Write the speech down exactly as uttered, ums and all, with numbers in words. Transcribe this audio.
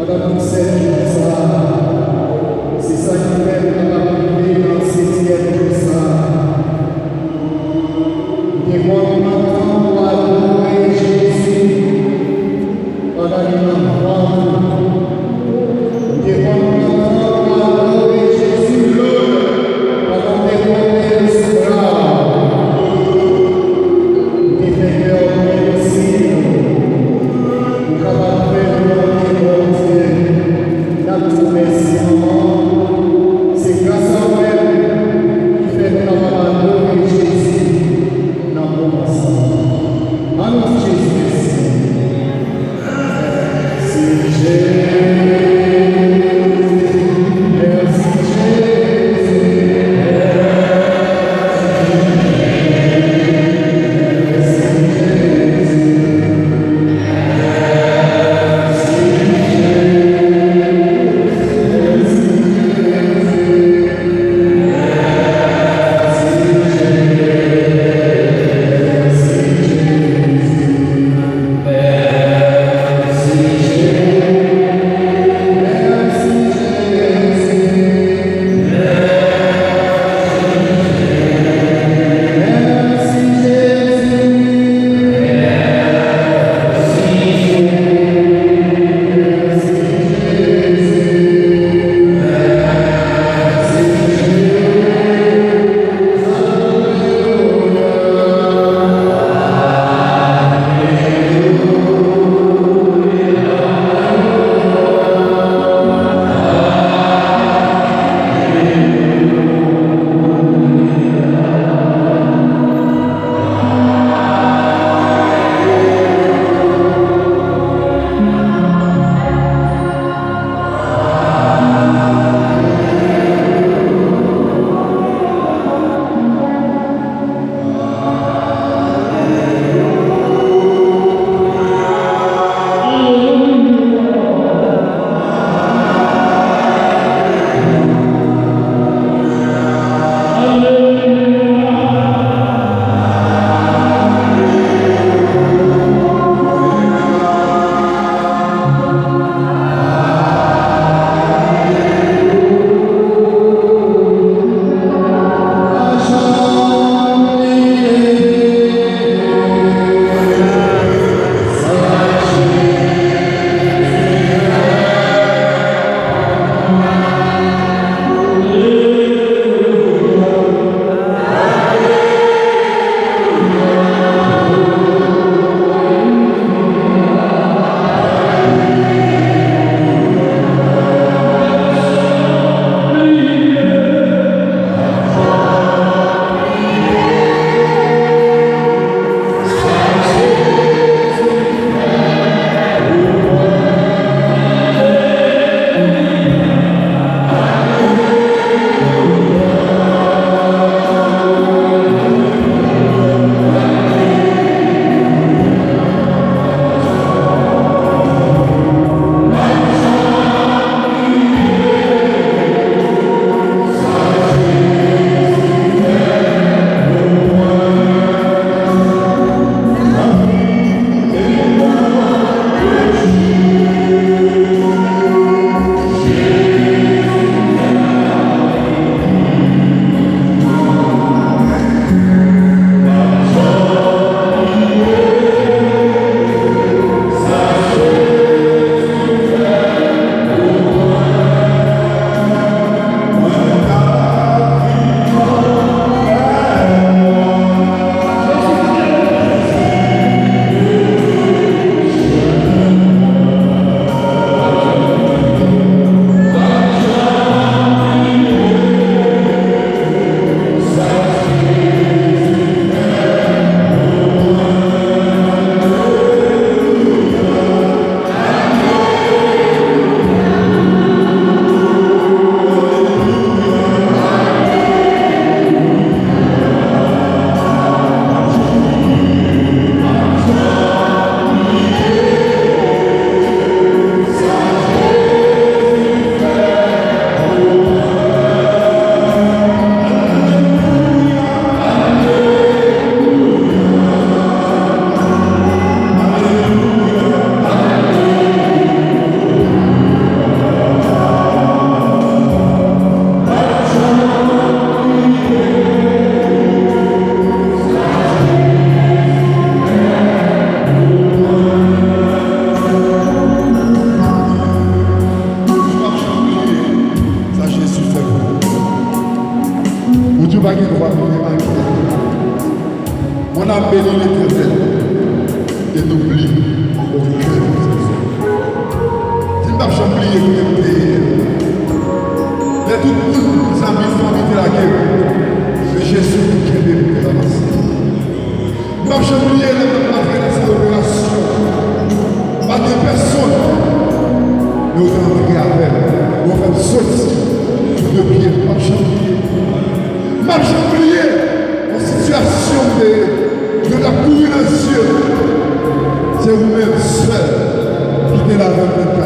Nan tout sèt jou sa a, se sa ki fè m kapab rive nan setyèm jou sa a. M te konn pran tan pou adore Jezi pandan li nan vant ou. M te konn pran tan pou adore Jezi pandan w te pote l sou bra w. M te fè kè w byen posib pou w kapab fè volonte Bondye. N ap di w mèsi, manman. Se Bénis l'Éternel et n'oublie aucun de ses œuvres. Di m p ap janm bliye kote m te ye. Lè tout moun, zanmi, fanmi te lage m, se Jezi ki kenbe m, te ranmase m. M p ap janm bliye lè m t ap mache nan sal operasyon. Pa gen pèsonn, men w te antre avè m, w fè m soti sou de pye m. M p ap janm bliye. M p ap janm bliye yon sitiyasyon m te ye. Yo t ap kouri nan zye m. Se ou menm sèl ki te la avè m.